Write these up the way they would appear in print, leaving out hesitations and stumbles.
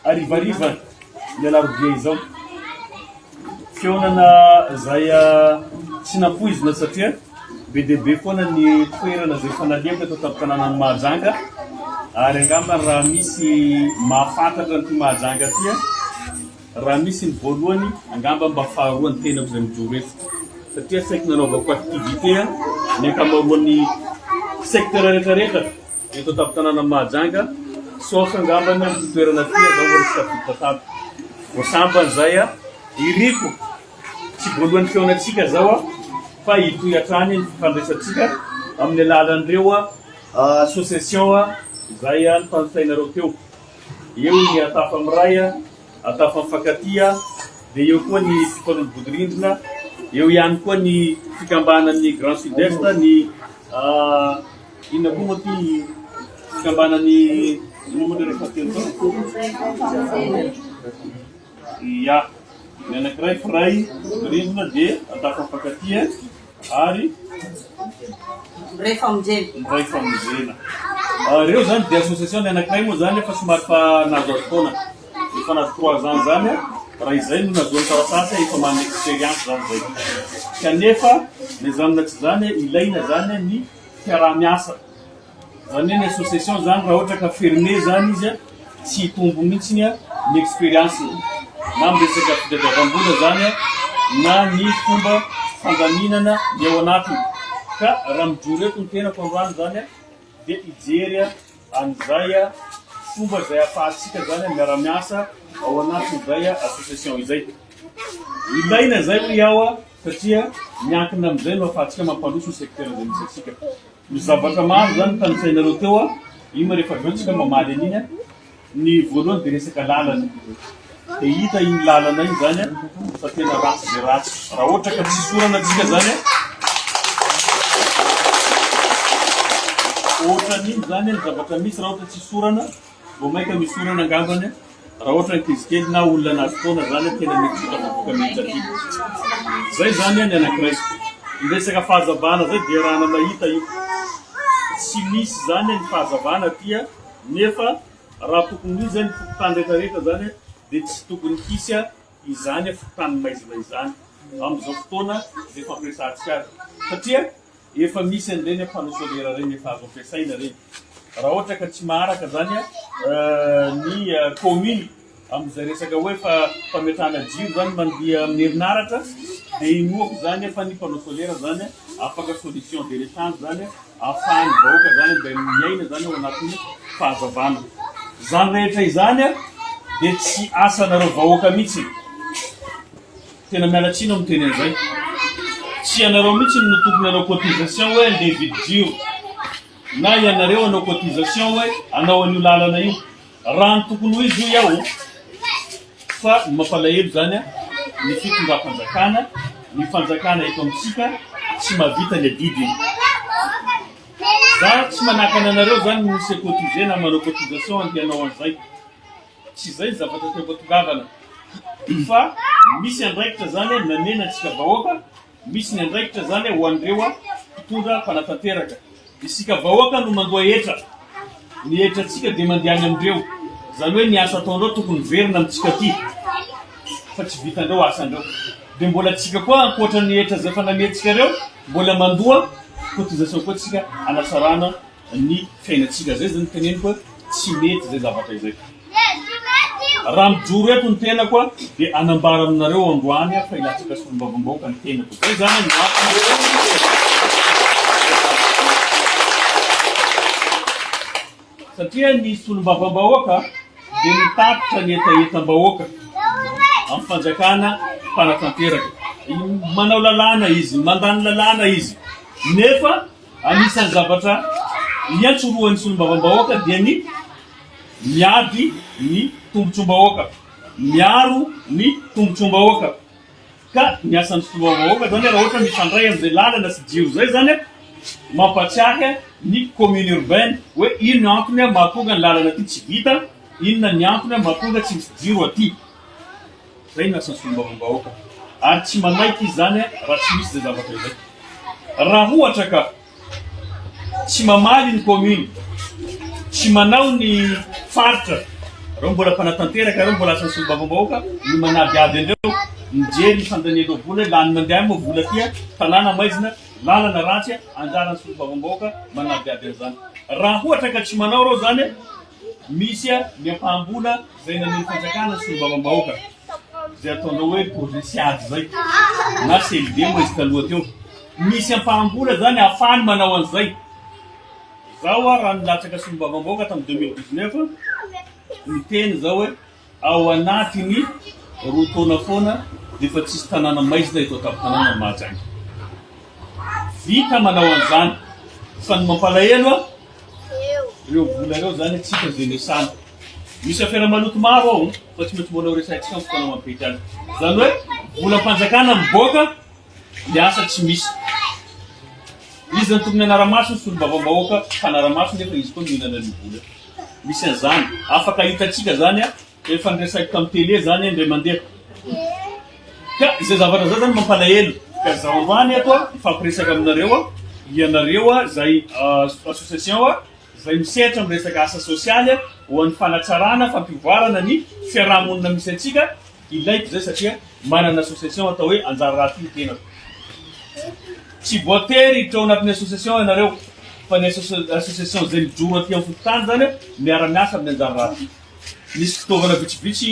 Harivariva ny alarobia izao. Fihaonana izay tsy nampoizina satria be dia be foana ny toerana izay efa nalehako eto an-tampon-tanànan'i Mahajanga ary angamba raha misy mahafantatra an'ity Mahajanga ity, raha misy ny voalohany angamba mba faharoa ny tenako izay mijoro eto satria saiky nanaovako activité ny ankamaroan'ny secteur rehetrarehetra. Eto an-tampon-tanànan'i Mahajanga, sauf angambany amin'ity toerana ity aza mbola tsy tafiditra tato. Vao sambany izay a! Iriko, tsy voalohan'ny fihaonantsika izao a, fa hitohy hatrany ny fifandraisantsika amin'ny alalan'ireo association izay notanisainareo teo. Eo ny Atafa Miray, Atafa Mifankatia, dia eo koa ny Mpifanolo-bodirindrina, eo ihany koa ny fikambanan'ny Grand Sud-Est, ny Inona koa moa ity fikambanan'ny inona moa ilay rehefa teo teo? Ya, ny anankiray mpiray rindrina dia atao mifankatia ary Miray famonjena. Miray famonjena. Ah, Ireo zany dia association ny anankiray moa zany efa somary fa nahazoazo taona. Efa nahazo trois ans zany raha izay no nahazoany taratasy efa manana expérience zany zay. Kanefa na izany na tsy izany ilaina zany ny fiaraha-miasa. Izany hoe ny association izany raha ohatra ka fermé izany izy tsy hitombo mihitsy ny expérience-ny na amin'ny resaka fitadiavam-bola izany na ny fomba fandaminana ny ao anatiny. Ka raha mijoro eto ny tenako androany izany dia hijery an'izay fomba izay ahafahantsika izany miara-miasa ao anatin'izay association izay. Ilaina izay hoy aho satria miankina amin'izay no ahafahantsika mampandroso ny secteur izay misy antsika. Misy zavatra maro izany tanisainareo teo, iny moa rehefa avy eo tsika mamaly an'iny. Ny voalohany dia resaka lalana. Dia hita iny lalana iny izany fa tena ratsy dia ratsy. Raha ohatra ka tsy sorana tsika izany, ohatran'iny izany ny zavatra misy raha ohatra tsy sorana, vao mainka misy orana angambany. Raha ohatra ankizy kely na olona nahazo taona zany tena mety tsy ho tafavoaka mihitsy aty. Zay zany ny anankiray. Ny resaka fahazavana zay dia iarahana mahita io. Tsy misy zany ny fahazavana aty nefa raha tokony ho izy ny fokontany rehetra rehetra zany dia tsy tokony hisy izany fokontany maizina izany amin'izao fotoana izay fampiresahantsika azy satria Efa misy an'ireny panneau solaire ireny efa azo ampiasaina ireny. Raha ohatra ka tsy maharaka izany ny commune amin'izay resaka hoe fa fametrahana jiro izany mandeha amin'ny herinaratra dia inoako izany fa ny panneau solaire izany afaka solution de rechange izany ahafahan'ny vahoaka izany mba miaina izany ao anatin'ny fahazavana. Izany rehetra izany dia tsy asanareo vahoaka mihitsy. Tena miala tsiny aho miteny an'izay. Tsy ianareo mihitsy no tokony hanao cotisation hoe andeha hividy jiro. Na ianareo hanao cotisation hoe hanao an'io lalana io. Raha ny tokony ho izy hoy aho fa ny mampalahelo izany ny fitondram-panjakana, ny fanjakana eto amintsika tsy mahavita ny adidiny. Za tsy manakana anareo izany ny mi-se cotiser na manao cotisation andeha hanao an'izay. Tsy izay ny zavatra tiako atongavana fa misy andraikitra zany namena antsika vahoaka, misy ny andraikitra zany ho an'ireo mpitondra mpanatanteraka. Isika vahoaka no mandoa hetra, ny hetrantsika dia mandeha any amin'ireo, zany hoe ny asa ataondreo tokony miverina amintsika aty fa tsy vitandreo asandreo. Dia mbola tsika koa ankoatra ny hetra izay efa namentsika ireo mbola mandoa cotisation koa tsika hanatsarana ny fiainantsika. Zay zany teneniko hoe tsy mety izay zavatra izay. Raha mijoro eto ny tenako dia hanambara aminareo androany aho fa hilatsaka solombavambahoaka ny tenako. Zay zany no antony. Satria ny solombavambahoaka dia mitatitra ny hetahetam-bahoaka amin'ny fanjakana mpanatanteraka. Manao lalàna izy, mandany lalàna izy, nefa Anisan'ny zavatra iantsorohan'ny solombavambahoaka dia ny miady ny tombontsoam-bahoaka, miaro ny tombontsoam-bahoaka. Ka ny asan'ny solombavambahoaka zany raha ohatra mifandray amin'izay lalana sy jiro izay zany, mampatsiahy ny commune urbaine hoe ino antony mahatonga ny lalana aty tsy vita, inona ny antony mahatonga tsy misy jiro aty. Izay no asan'ny solombavambahoaka. Ary tsy manaiky izy izany raha tsy misy izay zavatra izay. Raha ohatra ka tsy mamaly ny commune, tsy manao ny faritra, Reo mbola mpanatanteraka, reo mbola asan'ny solombavambahoaka no manadihady an'ireo, mijery ny fandanian'ireo vola hoe lany mandeha any moa vola ty a, tanàna maizina, lalana ratsy a, anjaran'ny solombavambahoaka manadihady an'izany. Raha ohatra ka tsy manao reo zany, misy ny ampaham-bola izay namen'ny fanjakana ny solombavambahoaka, izay ataondreo hoe projet SIAD zay, na CLD moa izy taloha teo. Misy ampaham-bola zany ahafahany manao an'izay. Zaho aho raha nilatsaka solombavambahoaka tamin'ny 2019, niteny zaho hoe ao anatin'ny roa taona foana dia efa tsisy tanàna maizina eto an-tampon-tanànan'i Mahajanga. Vita manao an'izany fa ny mampalahelo a, ireo vola ireo zany tsy hita izay niasana. Misy afera maloto maro ao fa tsy maintsy mbola ho resahintsika amin'ny fotoana mampety azy. Izany hoe volam-panjakana mivoaka Ny asa tsy misy. Iza no tokony hanara-maso ny solombavambahoaka mpanara-maso nefa izy koa mihinana an'io vola io. Misy an'izany. Afaka hitantsika izany a, efa niresahiko tamin'ny télé izany indray mandeha. Ka izay zavatra izay izany mampalahelo. Ka izaho androany eto a, hifampiresaka aminareo a, ianareo a, izay association a, izay misehatra amin'ny resaka asa sosialy ho an'ny fanatsarana, fampivoarana ny fiaraha-monina misy antsika, Ilaiko izay satria manana association atao hoe Anjara Raha Ty ny tenako. Tsy voatery hiditra ao anatin'ny association ianareo fa ny association izay mijoro aty amin'ny fokontany izany miara-miasa amin'ny Anjara Raha Ty. Nisy fitaovana vitsivitsy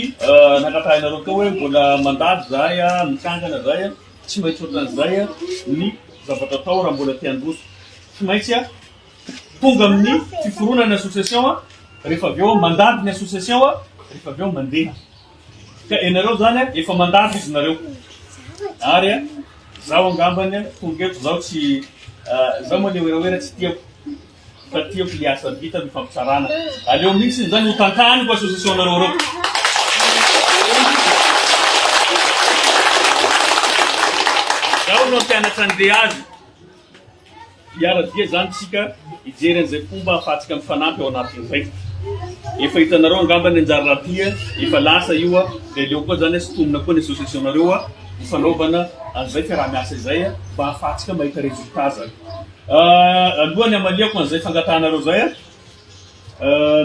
nangatahinareo teo hoe mbola mandady izahay, mitsangana izahay, tsy maintsy ohatran'izay ny zavatra atao raha mbola te handroso. Tsy maintsy tonga amin'ny fiforonana association rehefa avy eo mandady ny association rehefa avy eo mandeha. Ka ianareo zany a, efa mandady izy nareo. Ary a, zaho angambany a, tonga eto zaho tsy, zaho moa le werawera tsy tiako. Fa tiako le asa vita no ifampitsarana. Aleo mihitsy zany ho tantaniko association nareo reo. Zaho no hampianatra an'le azy. Hiara-dia izany isika hijery an'izay fomba ahafahantsika mifanampy ao anatin'izay. Efa hitanareo angamba ny anjara ratia, efa lasa io, dia aleo koa izany sintomina koa ny association-nareo ho fanaovana an'izay fiaraha-miasa izay mba ahafahantsika mahita résultat izany. Alohan'ny hamaliako an'izay fangatahanareo izay,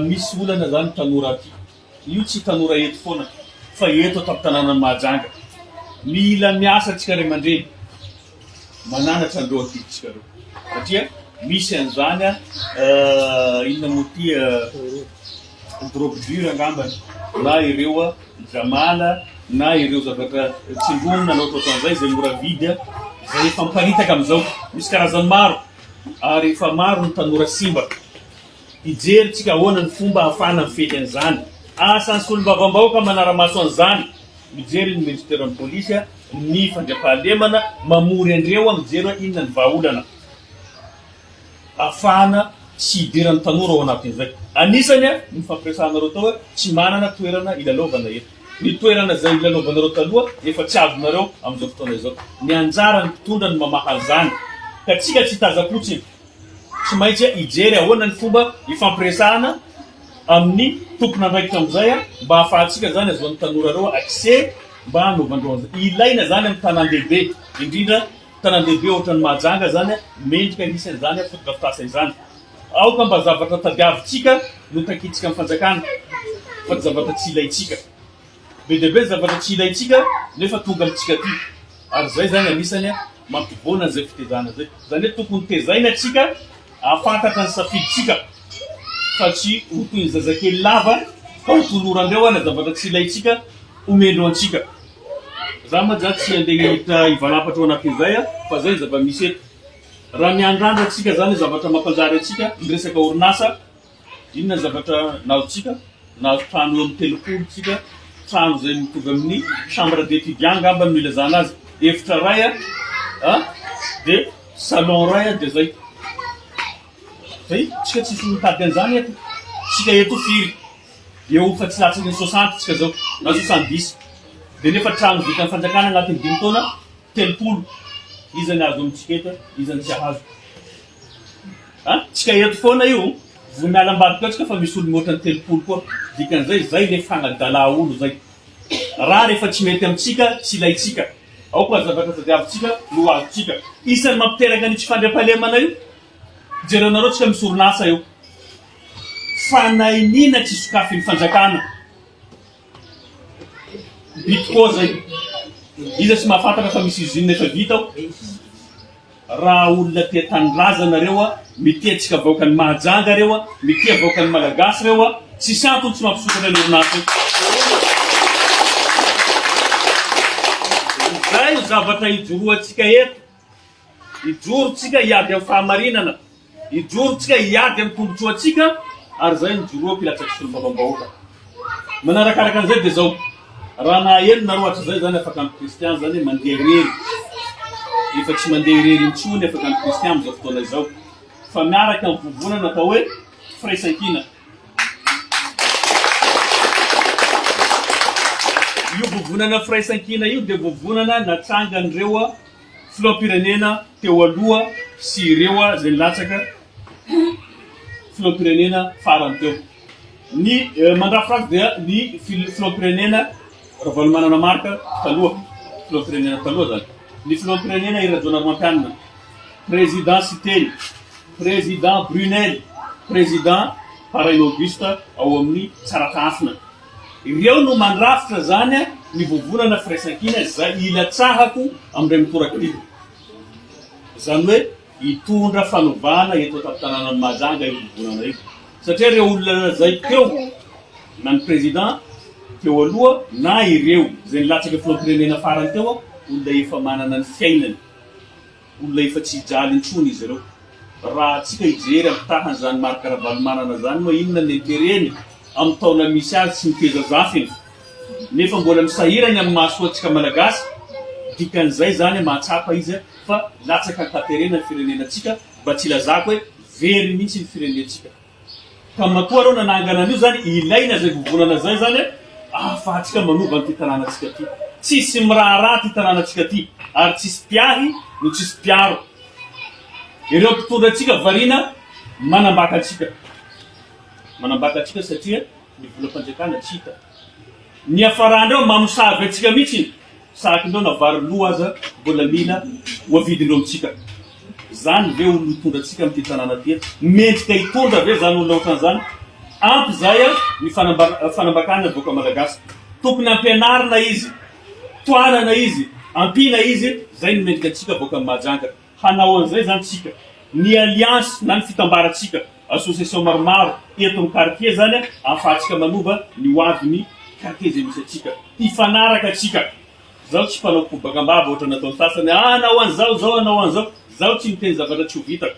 misy olana izany tanora aty. Io tsy tanora eto foana fa eto an-tampon-tanànan'i Mahajanga. Mila miasa antsika ray aman-dreny mananatra an'ireo ankizitsika ireo satria misy an'izany inona moa ity drogue dure angambany na ireo jamala na ireo zavatra tsindronina na ohatrohatran'izay izay mora vidy izay efa miparitaka amin'izao. Misy karazany maro ary efa maro ny tanora simba. Hijery tsika ahoana ny fomba ahafahana mifehy an'izany. Asan'ny solombavambahoaka manara-maso an'izany. Mijery ny minisiteran'ny polisy, ny fandriampahalemana, mamory an'ireo, mijery hoe inona ny vahaolana ahafahana tsy hidiran'ny tanora ao anatin'izay. Anisany ny nifampiresahanareo tao hoe tsy manana toerana hilalaovana eto. Ny toerana izay hilalaovanareo taloha efa tsy azonareo amin'izao fotoana izao. Ny anjaran'ny mpitondra no mamaha an'izany. Ka tsika tsy hitazam-potsiny. Tsy maintsy hijery ahoana ny fomba hifampiresahana amin'ny tompon'andraikitra amin'izay mba hahafahantsika izany ahazoan'ny tanora ireo accès mba hanaovandreo an'izay. Ilaina izany amin'ny tanàn-dehibe, indrindra tanàn-dehibe ohatran'i Mahajanga izany, mendrika hisy an'izany fotodrafitrasa izany. Aoka mba zavatra tadiavintsika no takintsika amin'ny fanjakana fa tsy zavatra tsy ilaintsika. Be dia be ny zavatra tsy ilaintsika nefa tonga amintsika aty. Ary izay izany anisany mampivoana an'izay fitezana izay. Izany hoe tokony tezaina tsika hahafantatra ny safidintsika fa tsy ho toy ny zazakely lava ka ho tolorandreo ana zavatra tsy ilaintsika omendreo antsika. Za mantsy za tsy andeha hiditra hivalampatra ao anatin'izay fa zay ny zava-misy eto. Raha miandrandra tsika zany zavatra mampanjary antsika ny resaka orinasa Inona ny zavatra nahazontsika? Nahazo trano eo amin'ny 30 tsika, trano izay mitovy amin'ny chambre d'étudiant angamba no ilazana azy, efitra iray a, dia salon iray a, dia zay. Zay, tsika tsisy mitady an'izany eto. Tsika eto firy? Eo fa tsy latsaky ny 60 tsika zao, na 70. Dia nefa trano vitan'ny fanjakana agnatin'ny dimy taona, 30. Iza ny azo amintsika eto, iza ny tsy ahazo? A! Tsika eto foana io, vao miala ambadika ao tsika fa misy olo mihoatra ny 30 koa, dikan'izay zay le fanadala olo zay. Raha rehefa tsy mety amintsika tsy ilaintsika, aoka ny zavatra tadiavintsika no ho azontsika. Isan'ny mampiteraka an'io tsy fandriampahalemana io, jerenareo tsika misy orinasa eo, fanainiana tsy sokafin'ny fanjakana. Bitco zay. Iza tsy mahafantatra fa misy usine efa vita ao? Raha olona tia tanindrazana reo a, mitia antsika vahoakan'i Mahajanga reo a, mitia vahoakan'ny Malagasy reo a, tsisy antony tsy mampisokatra ny orinasa io. Izay no zavatra ijoroantsika eto. Hijoro tsika hiady amin'ny fahamarinana, hijoro tsika hiady amin'ny tombotsoantsika ary izay no ijoroako hilatsaky solombavambahoaka. Manarakaraka an'izay dia izao, raha naheno nareo hatrizay izany afaka ny Christian izany hoe mandeha irery, efa tsy mandeha irery intsony afaka ny Christian amin'izao fotoana izao fa miaraka amin'ny vovonana atao hoe firaisankina. Io vovonana firaisankina io dia vovonana natsangan'ireo Filoham-pirenena teo aloha sy ireo izay nilatsaka filoham-pirenena farany teo. Ny mandrafitra azy dia ny filoham-pirenena Ravalomanana Marc taloha, filoham-pirenena taloha izany, ny filoham-pirenena Hery Rajaonarimampianina, Président Siteny, Président Brunel, Président Paraina Auguste ao amin'ny Tsaratahafina. Ireo no mandrafitra izany ny vovonana firaisankina izay ilatsahako amin'ireo mitoraka ity. Izany hoe hitondra fanovana eto an-tampon-tanànan'i Mahajanga io vovonana io. Satria ireo olona izay teo, na ny président teo aloha na ireo izay nilatsaka filoham-pirenena farany teo, olona efa manana ny fiainany. Olona efa tsy hijaly intsony izy ireo. Raha antsika hijery ampitaha an'izany Marc Ravalomanana izany moa inona ny intérêt-ny amin'ny taona misy azy sy miteza zafiny nefa mbola misahirany amin'ny mahasoa antsika Malagasy, dikan'izay izany mahatsapa izy fa latsaka an-katerena ny firenenantsika mba tsy hilazako hoe very mihitsy ny firenentsika. Ka matoa reo nanangana an'io zany ilaina zay vovonana zay zany ahafahantsika manova an'ity tanànantsika ty. Tsisy miraharaha ty tanànantsika ty ary tsisy mpiahy no tsisy mpiaro. Ireo mpitondra antsika variana manambaka antsika. Manambaka antsika satria ny volam-panjakana tsy hita. Ny hiafarandreo mamosavy antsika mihitsy. Sahakindreo na vary lo aza mbola mila ho avidindreo amintsika. Zany ve olona hitondra antsika amin'ity tanàna ty eto? Mendrika hitondra ve zany olona ohatran'izany? Ampy zay ny fanambakana ny vahoaka malagasy. Tokony ampianarina izy, tohanana izy, ampiana izy, zay no mendrika antsika vahoakan'i Mahajanga. Hanao an'izay zany tsika. Ny alliance na ny fitambarantsika, association maromaro eto amin'ny quartier zany ahafahantsika manova ny ho avin'ny quartier izay misy antsika. Hifanaraka tsika. Zaho tsy mpanao kobaka am-bava ohatran'ny ataon'ny sasany, ah hanao an'izao zao, hanao an'izao. Zaho tsy miteny zavatra tsy ho vitako.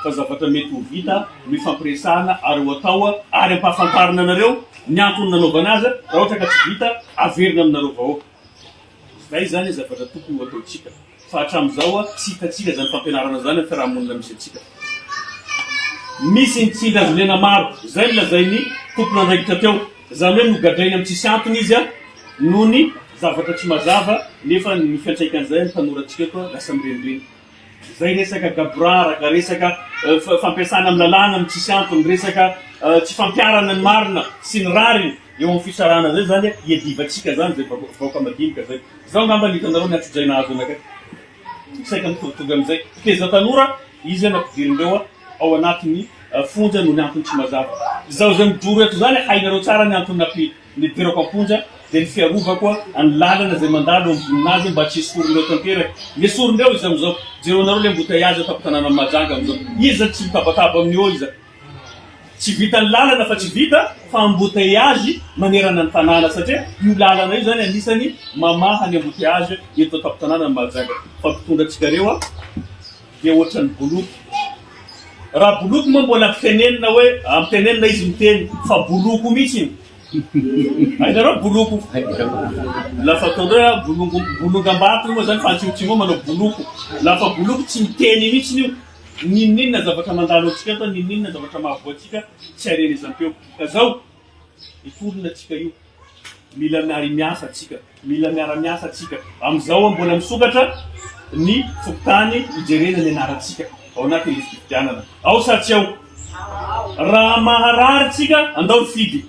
Fa zavatra mety ho vita no ifampiresahana ary ho atao ary ampahafantarina anareo ny antony nanaovana azy, raha ohatra ka tsy vita averina aminareo vahoaka. Izay izany zavatra tokony ho ataontsika. Fa hatramin'izao tsy hitantsika izany fampianarana izany amin'ny fiarahamonina misy antsika. Misy ny tsindry azo lena maro, izay no lazain'ny tompon'andraikitra teo. Izany hoe nogadraina amin'ny tsisy antony izy noho ny zavatra tsy mazava nefa ny fiantraikan'izay amin'ny tanorantsika eto lasa mirenireny. Izay resaka gaboraraka, resaka fampiasana amin'ny lalàna amin'ny tsisy antony, resaka tsy fampiharana ny marina sy ny rariny eo amin'ny fitsarana izay izany iadivantsika izany izay vahoaka madinika izay. Izao angamba ny hitanareo ny antsojay nahazo anakay. Saika mitovitovy amin'izay. Mpiteza tanora izy nampidirin'ireo ao anatin'ny fonja noho ny antony tsy mazava. Izaho izay mijoro eto izany hainareo tsara ny antony nampi nidirako am-ponja dia ny fiarovako ny lalana izay mandalo eo amin'ny voninazy mba tsy hesorin'ireo tanteraka. Nesorin'ireo izy amin'izao. Jereonareo ilay embouteillage ato am-tanànan'i Mahajanga amin'izao. Iza tsy mitabataba amin'io eo iza? Tsy vita ny lalana fa tsy vita fa embouteillage manerana ny tanàna satria io lalana io zany anisany mamaha ny embouteillage eto an-tampon-tanànan'i Mahajanga. Fa mpitondra antsika reo a dia ohatran'ny boloky. Raha boloky moa mbola ampitenenina hoe ampitenenina izy miteny fa boloko mihitsy iny. Hainareo boloko? Lafa ataondreo hoe bolongo bolongam-bato io moa zany fa antsimotsimo ao manao boloko. Lafa boloko tsy miteny mihitsy io. N'inon'inona zavatra mandalo antsika eto, n'inon'inona zavatra mahavoa antsika, tsy harenezam-peo. Ka zao, hiforona antsika io. Mila miara-miasa antsika. Mila miara-miasa antsika. Amin'izao mbola misokatra ny fokontany hijerena ny anarantsika ao anatin'ny lisi-pifidianana. Ao sa tsy ao? Raha maharary tsika, andao hifidy.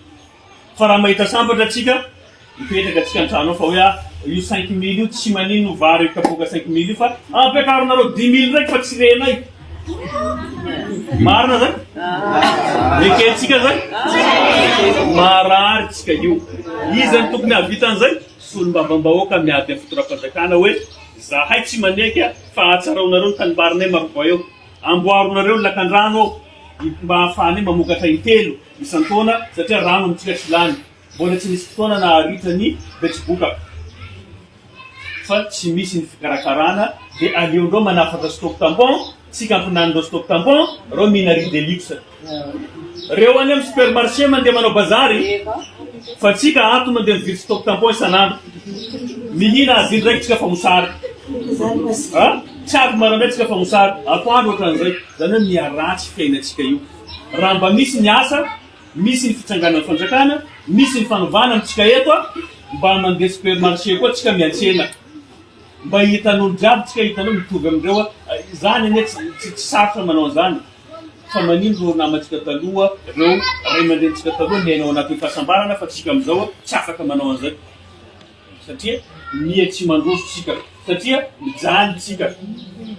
Fa raha mahita sambatra tsika, mipetraka tsika an-trano ao fa hoe ah, io 5000 io tsy manino vary kapoaka 5000 io fa ampiakarinareo 10000 ndraiky fa tsy renay. Marina zay? Ekentsika zay? Marary tsika io. Iza no tokony hahavita an'izay? Solombavambahoaka miady amin'ny fitondram-panjakana hoe zahay tsy maneky fa hatsaraonareo ny tanimbarinay Marovoay eo. Amboaronareo ny lakandrano ao mba hahafahanay mamokatra intelo isan-taona satria rano amintsika tsy lany. Mbola tsy nisy fotoana naharitra ny Betsiboka fa tsy misy ny fikarakarana dia aleondreo manafatra stock tampon, tsika ampinanindreo stock tampon, reo mihina riz de luxe. Reo any am supermarché mandeha manao bazary fa tsika ato mandeha mividy stock tampon isan'andro. Mihina adiny raiky tsika fa mosary. A? Tsy avy maraindray tsika fa mosary, atoandro ohatran'izay. Zany hoe miharatsy fiainantsika io. Raha mba misy ny asa Misy ny fitsanganan'ny fanjakana, misy ny fanovana amintsika eto a, mba mandeha supermarché koa tsika miantsena, mba hitan'olo jiaby tsika hitanao mitovy amindreo a, izany anie tsy tsy sarotra manao an'izany fa manino reo namantsika taloha, reo ray aman-drenintsika taloha niaina ao anatin'ny fahasambarana fa tsika amizao tsy afaka manao an'izay. Satria miha tsy mandroso tsika, satria mijaly tsika.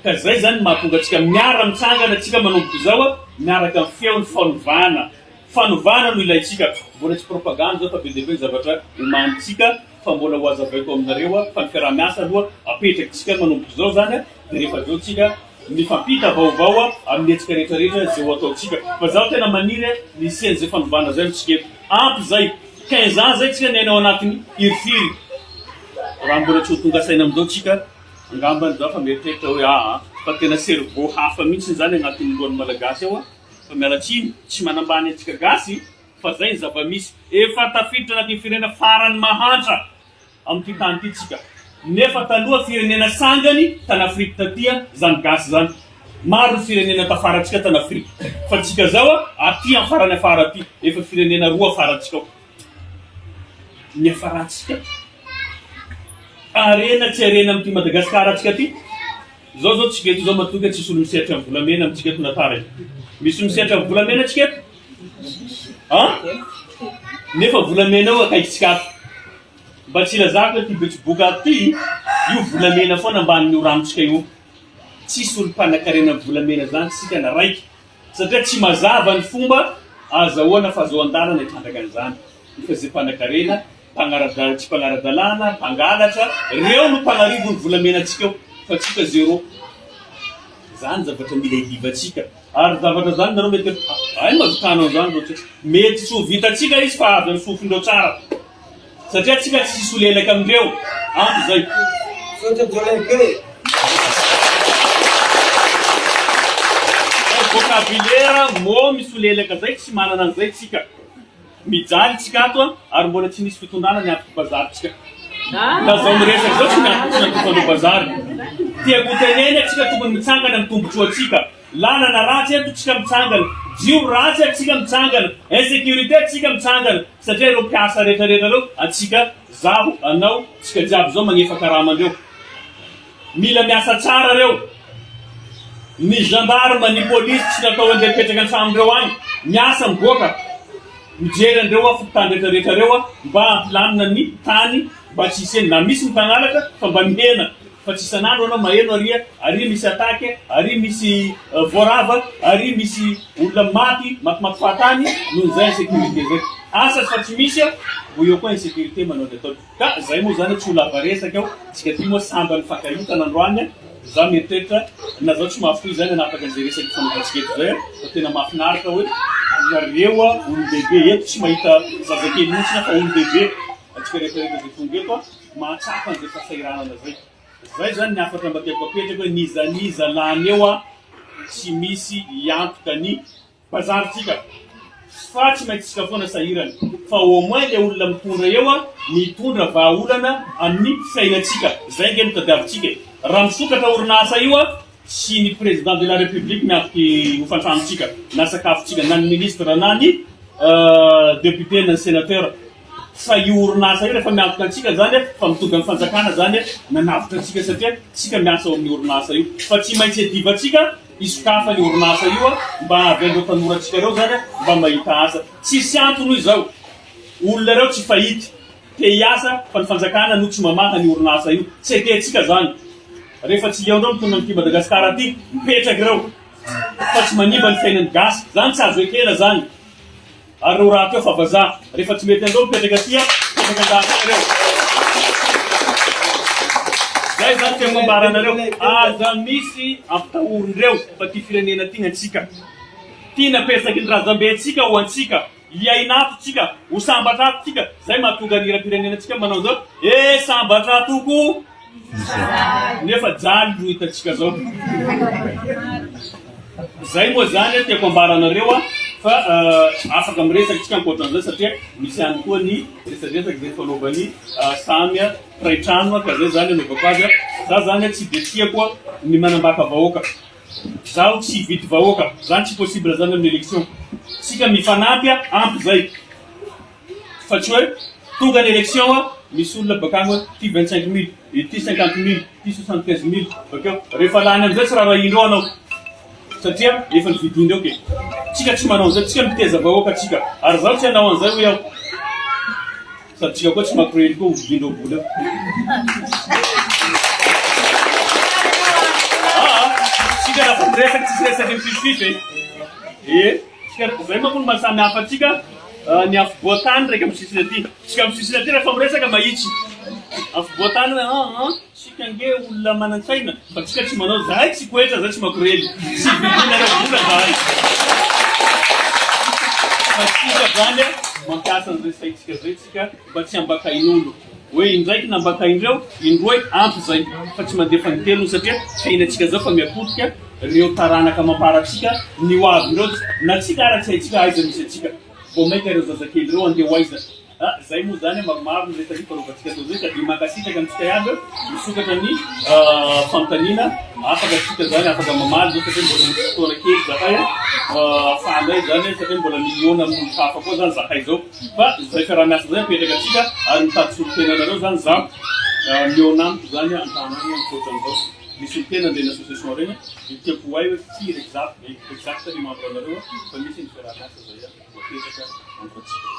Ka zay zany no mahatonga antsika miara mitsangana tsika manomboka izao a, miaraka amin'ny feon'ny fanovana. Fanovana no ilaintsika. Mbola tsy propagande zao fa be dia be ny zavatra omanintsika fa mbola ho hazavaiko aminareo a, fa ny fiaraha-miasa aloha apetrakitsika manomboka izao zany a, dia rehefa avy eo tsika mifampita vaovao amin'ny hetsika rehetra rehetra izay ho ataontsika. Fa zaho tena maniry a, ny hisian'izay fanovana zay amintsika eto. Ampy zay. 15 ans zay tsika niaina ao anatin'ny hirifiry. Raha mbola tsy ho tonga saina amin'izao tsika, angambany za fa mieritreritra hoe aa fa tena cerveau hafa mihitsy zany agnatin'ny lohan'ny Malagasy ao fa miala tsiny, tsy manambany antsika gasy fa zay ny zava-misy. Efa tafiditra anatin'ny firenena farany mahantra amin'ity tany ity tsika. Nefa taloha firenena sangany tany Afrique taty zany gasy zany. Maro ny firenena tafara tsika tany Afrique. Fa tsika zao aty am farany afara aty. Efa firenena roa afara tsika ao. Niafarantsika. Harena tsy harena amin'ity Madagascar tsika ty. Zao zao tsika eto zao matoky tsisy olo misehatra am volamena amintsika eto Natara e. Misy misehatra am volamena tsika eto? An? Nefa volamena eo akaikitsika ato. Mba tsy ilazako hoe ity Betsiboka ato ity, io volamena foana ambanin'io ranontsika io. Tsisy olom-panakarena volamena zany tsika na raiky. Satria tsy mazava ny fomba ahazahoana fahazoan-dalana hitrandraka an'izany. Fa izay mpanakarena, mpagnara-dalana, tsy mpagnara-dalàna, mpangalatra, reo no mpagnarivo ny volamenantsika eo, fa tsika zéro. Zany zavatra mila idivantsika. Ary zavatra zany nareo mety hay mahavitana an'izany reo tsika. Mety tsy ho vitantsika izy fa avy amin'ny sofindreo tsara. Satria tsika tsy hisolelaka amindreo. Ampy zay. Misaotra Joleke. Vocabulaire mot misolelaka zay tsy manana an'izay tsika. Mijaly tsika ato a, ary mbola tsy nisy fitondrana niantoka bazary tsika. Na zao miresaka zao tsy niantoka tsy niantokanao bazary. Tiako ho teneny tsika tokony mitsangana amin'ny tombotsoantsika. Lalana ratsy eto tsika mitsangana, jiro ratsy atsika mitsangana, insécurité tsika mitsangana satria ireo mpiasa rehetra rehetra ireo atsika, zaho, anao, tsika jiaby zao magnefa karama andreo. Mila miasa tsara reo. Ny gendarme, ny police tsy natao andeha hipetraka an-tranondreo agny. Miasa miboaka mijery andreo aho fokontany rehetra rehetra reo aho mba hampilamina ny tany mba tsy hisiany na misy ny mpangalatra fa mba mihena fa tsy isan'andro anao maheno ary ary misy attaque ary misy voarava ary misy olona maty matimaty fahatany noho izay insécurité zay. Asa fa tsy misy mbo eo koa insécurité manao ny ataony. Ka zay moa zany tsy ho lava resaka eo, tsika ty moa sambany nifankahita nandroany a, za mieritreritra na zao tsy mahafoy zany hanapaka an'izay resaka ifanaovantsika eto zay a, fa tena mahafinaritra hoe nareo a olon-dehibe eto tsy mahita zazakely mihitsy fa olon-dehibe antsika rehetra rehetra zay tonga eto a mahatsapa an'izay fahasahiranana zay. Zay zany ny hafatra mba tiako apetraka hoe n'iza n'iza lany eo a tsy misy hiantoka ny Bazary tsika fa tsy maintsy tsika foana sahirana fa au moins le olona mitondra eo a mitondra vahaolana amin'ny fiainantsika zay nge no tadiavintsika e raha misokatra orinasa io a tsy ny président de la république miantoky hofantranontsika na sakafontsika na ny ministre na ny député na ny sénateur Fa io orinasa io rehefa miantoka antsika zany fa mitovy amin'ny fanjakana zany nanavotra antsika satria tsika miasa ao amin'ny orinasa io. Fa tsy maintsy iadivantsika hisokafa ny orinasa io mba hahavy an'ireo tanorantsika ireo zany mba mahita asa. Tsisy antony hoy izao olona ireo tsy fahity te hiasa fa ny fanjakana no tsy mamaha ny orinasa io. Tsy ekentsika zany. Rehefa tsy eo indreo mitondra an'ity Madagasikara ty mipetraka ireo. Fa tsy manimba ny fiainan'ny gasy. Zany tsy azo ekena zany. Ary reo rahateo fa vazaha. Rehefa tsy mety anreo mipetraka aty a, mipetraka andafy any reo. Zay zany tiako ambara anareo. Aza misy ampitahorindreo fa ty firenena ty ny antsika. Ty napetraky ny razambe antsika ho antsika. Hiaina ato tsika, ho sambatra ato tsika. Zay mahatonga ny hiram-pirenena antsika manao zao, Eh sambatra tokoa Nefa jaly no hitantsika zao. Zay moa zany tiako ambara anareo a, fa afaka miresaka tsika ankoatran'izay satria misy ihany koa ny resadresaka izay fanaovan'ny samy mpiray trano ka zay zany anaovako azy a. Za zany tsy de tiako ny manambaka vahoaka. Zaho tsy hividy vahoaka, zany tsy possible zany amin'ny election. Tsika mifanampy a, ampy zay. Fa tsy hoe tonga ny election a, misy olona bakany hoe ty 25 mille, ity 50 mille, ty 75 mille, bakeo rehefa lany amizay tsy rarahindreo anao satria efa nividindreo ke. Tsika tsy manao an'izay, tsika miteza vahoaka tsika. Ary zaho tsy hanao an'izay hoy aho. Sady tsika koa tsy makorely koa hovidiandreo vola eo. Aa, tsika raha fa miresaka tsisy resaky mifififify e. Ee, tsika zay manko no maha samy hafa antsika ny afovoan-tany ndraiky amin'ny sisiny aty. Tsika amin'ny sisiny aty rehefa miresaka mahitsy. Afovoan-tany hoe aa. Tsika ange olona manan-tsaina fa tsika tsy manao zahay tsy koetra zay tsy makorely tsy vidinareo vola zahay fa tsika zany mampiasa an'izay saintsika zay tsika mba tsy ambakain'olo hoe indraiky nambakaindreo indroe ampy zay fa tsy mandefa ny telony satria fiainantsika zao fa mihapotika reo taranaka mamparatsika ny ho avy reo na tsika ara tsy haintsika aiza misy antsika vao maika ireo zazakely reo andeha ho aiza Ah, zay moa zany maromaro ny resaka ifanaovantsika teo zay ka dia mankasitraka antsika iaby eo, misokatra ny fanontaniana, afaka tsika zany afaka mamaly zao satria mbola misy fotoana kely zahay ahafahanay zany satria mbola mihaona amin'ny hafa koa zany zahay zao fa zay fiaraha-miasa zay apetraka antsika ary mitady solontena anareo zany za mihaona amiko zany an-tanàna ankoatran'izao misy solontena an'ireny association ireny dia tiako ho hay hoe firy exact exact ny membre anareo fa misy ny fiaraha-miasa zay. Voapetraka ankoatsika.